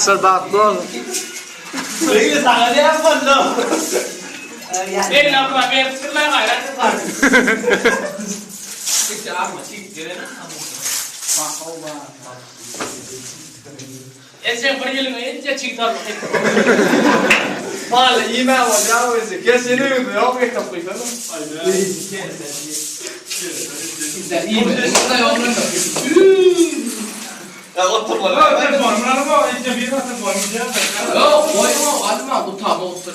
Ýaşlar bagtly bolsun. Beýle saňa näme boldy? Belli abla beripdirler gaýrat et Ejeň bir ýylyňa ýetýär çigit almak. Maly iýmän bolýar özi. Gel seni öýüňde ýok getirip goýsana. Ya oturma. Telefonum alma, ejem bir telefon Ýok, goýma, alma, utama otur.